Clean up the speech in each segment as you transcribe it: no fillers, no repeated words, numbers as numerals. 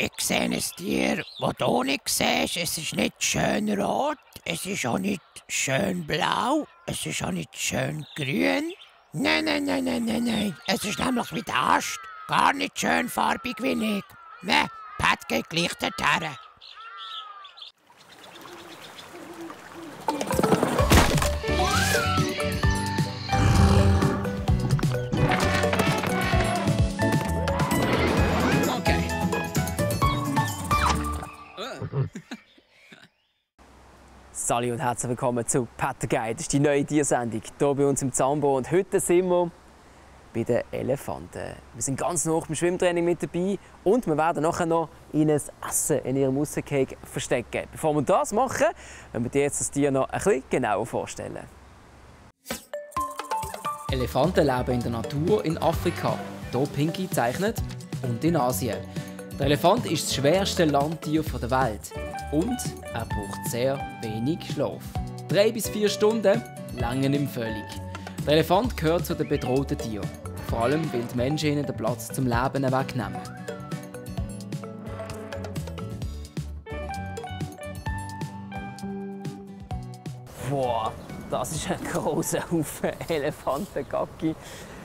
Ich sehe ein Tier, das du nicht siehst. Es ist nicht schön rot, es ist auch nicht schön blau, es ist auch nicht schön grün. Nein. Es ist nämlich wie der Ast. Gar nicht schön farbig wie ich. Ne, Pat geht gleich dorthin. Sali und herzlich willkommen zu Pat the Guide. Das ist die neue Tiersendung hier bei uns im Zambo. Und heute sind wir bei den Elefanten. Wir sind ganz noch beim Schwimmtraining mit dabei und wir werden nachher noch ihnen das Essen in ihrem Aussenkäfig verstecken. Bevor wir das machen, wollen wir dir jetzt das Tier noch ein bisschen genauer vorstellen. Elefanten leben in der Natur in Afrika, hier Pinky gezeichnet, und in Asien. Der Elefant ist das schwerste Landtier der Welt und er braucht sehr wenig Schlaf. 3 bis 4 Stunden langen ihm völlig. Der Elefant gehört zu den bedrohten Tieren, vor allem weil die Menschen ihnen den Platz zum Leben wegnehmen. Boah, das ist ein grosser Haufen Elefantengacki.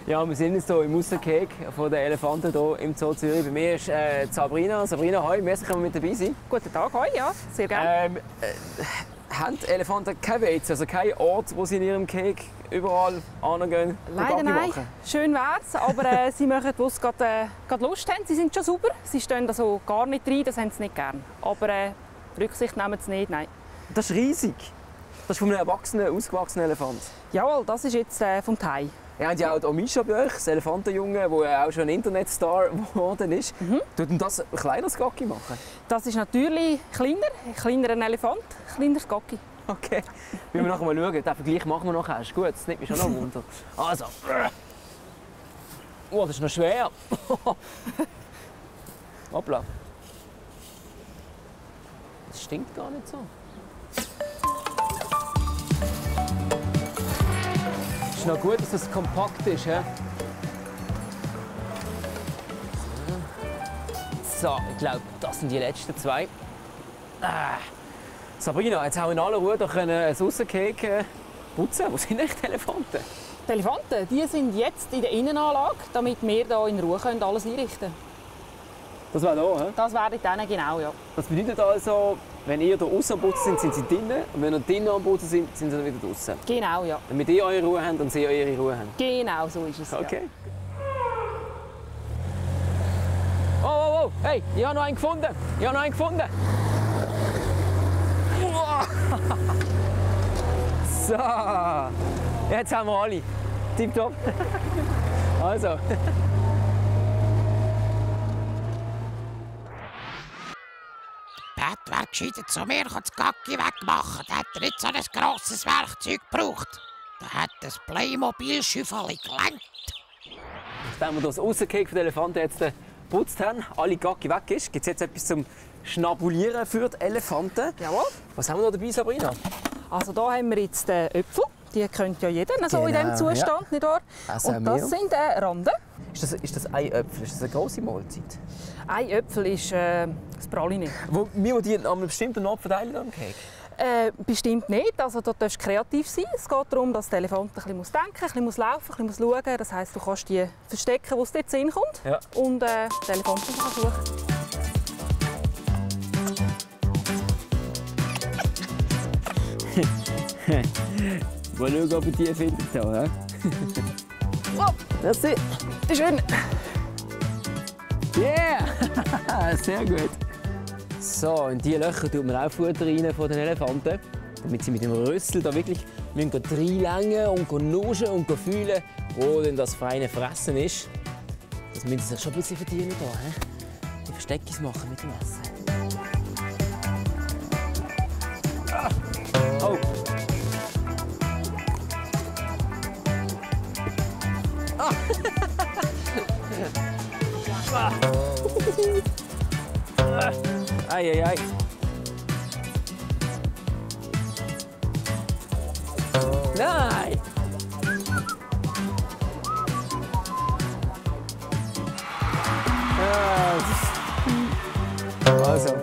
Ja, wir sind jetzt hier im Aussenkäfig von den Elefanten hier im Zoo Zürich. Bei mir ist Sabrina. Sabrina, hoi, merci, können wir mit dabei sein. Guten Tag, hoi, ja, sehr gerne. Haben die Elefanten keinen Weiz, also keinen Ort, wo sie in ihrem Käfig überall hingehen? Leider nein, machen? Schön wär's, aber sie machen, wo sie gerade Lust haben. Sie sind schon sauber, sie stehen also gar nicht rein, das haben sie nicht gern. Aber Rücksicht nehmen sie nicht, nein. Das ist riesig. Das ist von einem erwachsenen, ausgewachsenen Elefant. Jawohl, das ist jetzt vom Thai. Ihr habt ja auch Mischa bei euch, das Elefantenjunge, der auch schon ein Internetstar geworden ist. Tut denn das ein kleineres Gacki machen? Das ist natürlich kleiner ein Elefant, kleiner Gacki. Okay, wir nachher mal schauen. Den Vergleich machen wir nachher. Ist gut, das nimmt mich schon noch Wunder. Also. Oh, das ist noch schwer. Hoppla. Das stinkt gar nicht so. Es ist noch gut, dass es kompakt ist. He? So, ich glaube, das sind die letzten 2. Sabrina, jetzt haben wir in aller Ruhe ein Aussenkäfig putzen. Wo sind echt die Elefanten? Die Elefanten die sind jetzt in der Innenanlage, damit wir hier in Ruhe alles einrichten können. Das wäre hier, he? Das wäre dann genau, ja. Das bedeutet also, wenn ihr hier außen am Putzen sind, sind sie drinnen. Und wenn ihr drinnen am Putzen sind, sind sie dann wieder draußen. Genau, ja. Damit ihr eure Ruhe habt und sie ihre Ruhe haben. Genau, so ist es. Okay. Ja. Oh, hey, ich habe noch einen gefunden. So, jetzt haben wir alle. Tipptopp. Also. Pat wäre gescheiter zu mir, kann das Gacki wegmachen. Da hat er nicht so ein grosses Werkzeug gebraucht. Da hat das Playmobil-Schüffeli gelenkt. Nachdem wir das Aussenkäfig der Elefanten jetzt geputzt haben, alle Gacki weg ist, gibt es jetzt etwas zum Schnabulieren für die Elefanten. Jawohl. Was haben wir noch dabei, Sabrina? Also hier haben wir jetzt Äpfel. Die kennt ja jeder so in diesem Zustand, ja. Nicht wahr? Und das sind Randen. Ist das ein Äpfel? Ist das eine grosse Mahlzeit? Ein Äpfel ist das Praline. Wie die an einem bestimmten Ort verteilen am Käfig? Bestimmt nicht. Also, da darfst du kreativ sein. Es geht darum, dass der Elefant ein bisschen denken, ein bisschen laufen, ein bisschen schauen. Das heisst, du kannst die verstecken, wo es dort hinkommt. Ja. Und den Elefanten suchen. Mal schauen, ob ihr die findet. Hier, oh, merci. Schön. Yeah! Sehr gut. So, in diese Löcher tut man auch Futter rein von den Elefanten, damit sie mit dem Rüssel da wirklich reinlängen und nuschen und fühlen, wo denn das feine Fressen ist. Das müssen sie sich schon ein bisschen verdienen hier, he? Die Versteckis machen mit dem Essen. Ah. Oh! Ah. Ei. Nein! Also.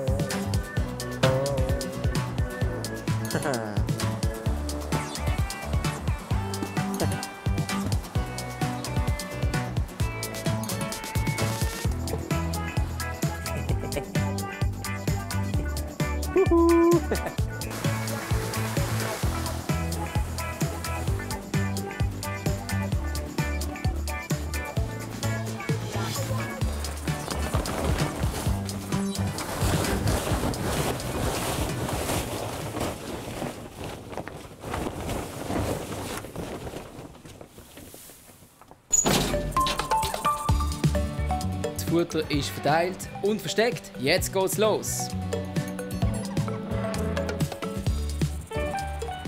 Das Futter ist verteilt und versteckt. Jetzt geht's los.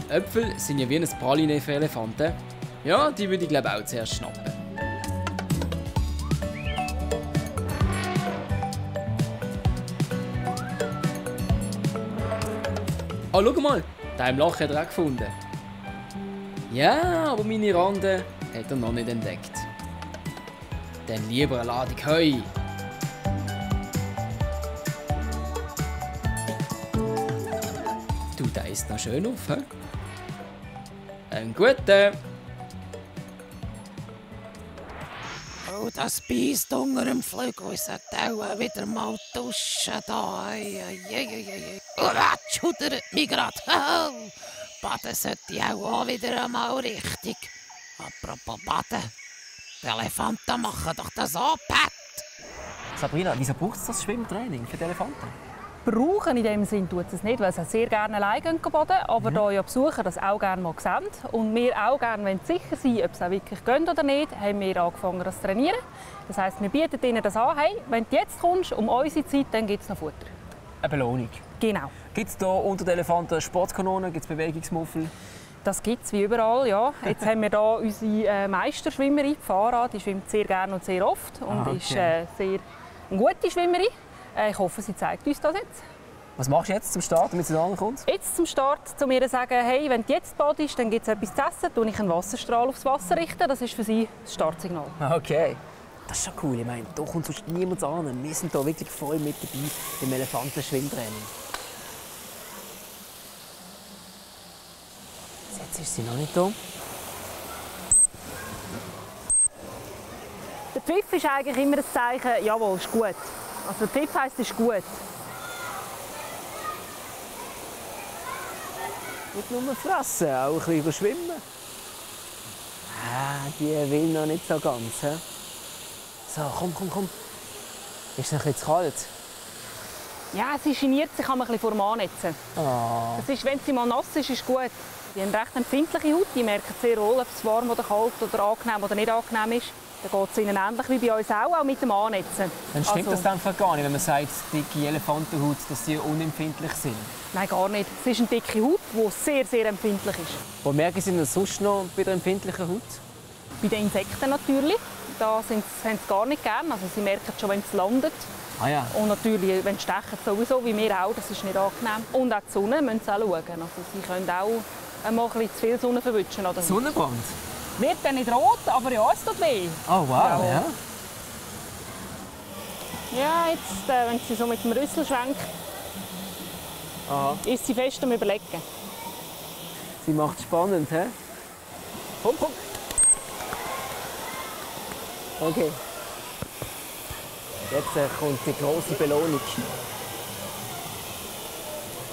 Äpfel sind ja wie ein Praline für Elefanten. Ja, die würde ich glaube auch zuerst schnappen. Ah, schau mal, den im Loch hat er auch gefunden. Ja, aber meine Rande hat er noch nicht entdeckt. Dann lieber eine Ladung Heu. Du, der ist noch schön auf, hä? Einen guten. Oh, das beißt unter dem Flügel. Ich sollte auch wieder mal duschen da. Oh, das schudert mich gerade. Oh, baden sollte ich auch wieder einmal richtig. Apropos Baden. Die Elefanten machen doch das auch, Pat. Sabrina, wieso braucht es das Schwimmtraining für die Elefanten? Brauchen in dem Sinn tut es nicht, weil sie sehr gerne alleine baden, aber da ja Besucher das auch gerne mal sehen und wir auch gerne sicher sein wollen, ob es auch wirklich geht oder nicht, haben wir angefangen das zu trainieren. Das heisst, wir bieten ihnen das an, hey, wenn du jetzt kommst, um unsere Zeit, dann gibt es noch Futter. Eine Belohnung. Genau. Gibt es hier unter den Elefanten Sportkanonen, gibt es Bewegungsmuffel? Das gibt es wie überall, ja. Jetzt haben wir hier unsere Meisterschwimmerin, Farah, die schwimmt sehr gerne und sehr oft und ist sehr eine gute Schwimmerin. Ich hoffe, sie zeigt uns das jetzt. Was machst du jetzt zum Start, damit sie da ankommt? Jetzt zum Start zu mir sagen, hey, wenn du jetzt badest, dann gibt es etwas zu essen, tue ich einen Wasserstrahl aufs Wasser richten. Das ist für sie das Startsignal. Okay. Das ist schon cool. Ich meine, da kommt sonst niemand an. Wir sind hier wirklich voll mit dabei im Elefantenschwimmtraining. Jetzt ist sie noch nicht da. Der Pfiff ist eigentlich immer ein Zeichen, jawohl, ist gut. Also der Pfiff heisst, ist gut. Nicht nur fressen, auch ein bisschen schwimmen. Die will noch nicht so ganz. He? So, komm. Ist es ein bisschen zu kalt? Ja, sie geniert sich ein bisschen vor dem Annetzen. Oh. Das ist, wenn sie mal nass ist, ist gut. Die haben recht empfindliche Haut, die merken sehr wohl, ob es warm oder kalt oder angenehm oder nicht angenehm ist. Dann geht es ihnen ähnlich wie bei uns auch mit dem Annetzen. Dann stimmt das dann gar nicht, wenn man sagt, dicke Elefantenhaut, dass sie unempfindlich sind? Nein, gar nicht. Es ist eine dicke Haut, die sehr, sehr empfindlich ist. Wo merken Sie denn sonst noch bei der empfindlichen Haut? Bei den Insekten natürlich. Da haben sie gar nicht gern. Also sie merken schon, wenn es landet. Ah ja. Und natürlich, wenn sie stechen, sowieso, wie wir auch, das ist nicht angenehm. Und auch die Sonne müssen sie auch schauen. Also sie können auch einmal ein bisschen zu viel Sonne verwischen. Oder? Sonnenbrand? Wird dann nicht rot, aber ja, es tut weh. Oh wow, ja. Ja, jetzt, wenn sie so mit dem Rüssel schwenkt, ist sie fest am Überlegen. Sie macht es spannend, hä? Komm. Okay. Jetzt kommt die große Belohnung.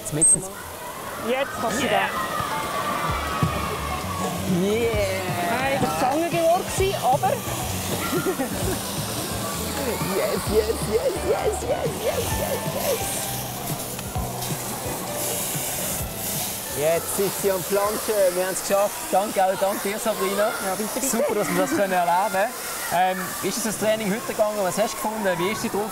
Jetzt mitten. Jetzt kannst du da. Yeah! Nein, das war Zangengeworg, aber... Yes! Jetzt ist sie am Planschen, wir haben es geschafft. Danke dir, Sabrina. Ja, bitte. Super, dass wir das erleben können. Wie ist das Training heute gegangen? Was hast du gefunden? Wie war sie drauf?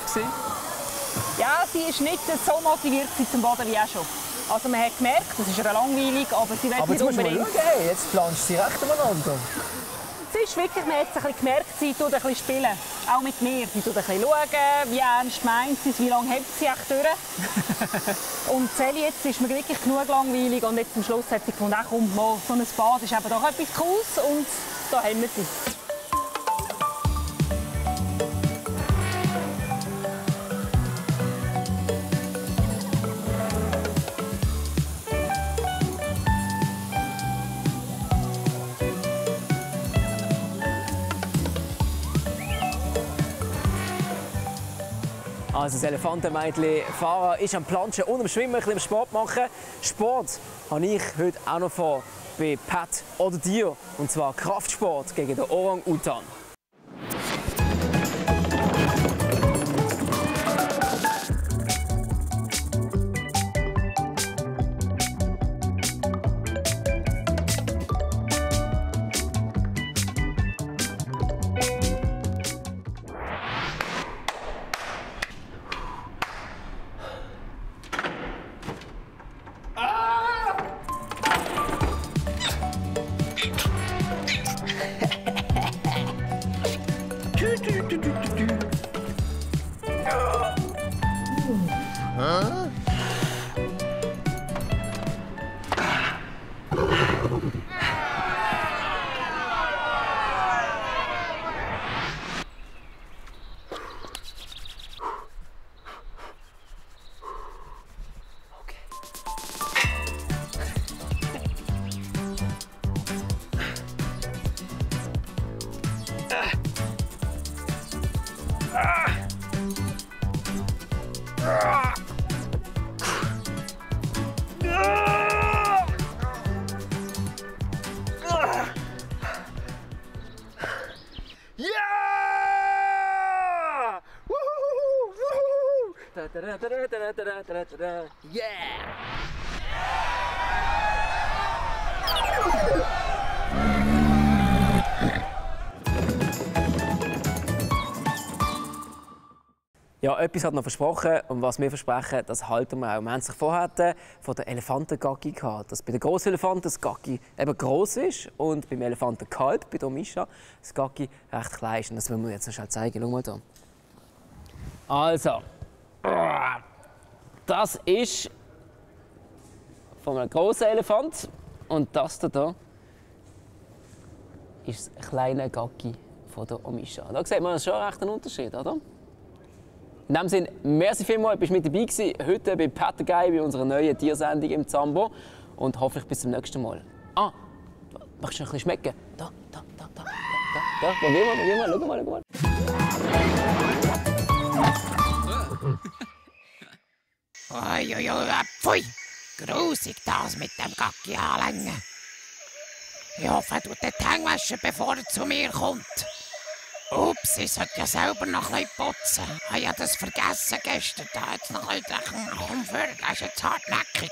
Ja, sie ist nicht so motiviert zum Baden wie auch schon. Also man hat gemerkt, das ist ihr langweilig, aber sie will nicht unbedingt. Schauen, jetzt planscht sie recht umeinander. Sie ist wirklich, man hat es ein bisschen gemerkt, sie tut ein bisschen spielen. Auch mit mir. Sie tut ein bisschen schauen, wie ernst meint sie es, wie lange hält sie echt durch. Und Sally, jetzt ist mir wirklich genug langweilig und jetzt am Schluss hat sie gefunden, ach komm, mal, so ein Bad ist eben doch etwas Cooles und da haben wir sie. Also das Elefantenmädchen Farah ist am Planschen und am Schwimmen, ein bisschen Sport machen. Sport habe ich heute auch noch vor bei Pat oder dir. Und zwar Kraftsport gegen den Orang-Utan. Ja, etwas hat noch versprochen und was wir versprechen, das halten wir auch. Wir haben sich vorher von der Elefantengacki gehabt, dass bei den grossen Elefanten das Gacki eben gross ist und beim Elefantenkalb, bei der Mischa, das Gacki recht klein ist. Und das wollen wir jetzt noch schnell zeigen. Schau mal hier. Also, das ist von einem grossen Elefant und das hier ist das kleine Gacki von der Omisha. Da sieht man schon recht einen Unterschied, oder? In diesem Sinne, merci vielmals, bist du mit dabei gewesen. Heute bei Pattagei, bei unserer neuen Tiersendung im Zambo. Und hoffentlich bis zum nächsten Mal. Ah, magst du noch ein bisschen schmecken? Da. Probier mal, schau mal. Uiuiui, pfui! Grusig das mit dem Gacki anlängen. Ich hoffe, er tut den Hang waschen, bevor er zu mir kommt. Ups, ich sollte ja selber noch ein bisschen putzen. Ich habe ja das vergessen gestern. Da hat es noch ein bisschen Komm, das ist jetzt hartnäckig.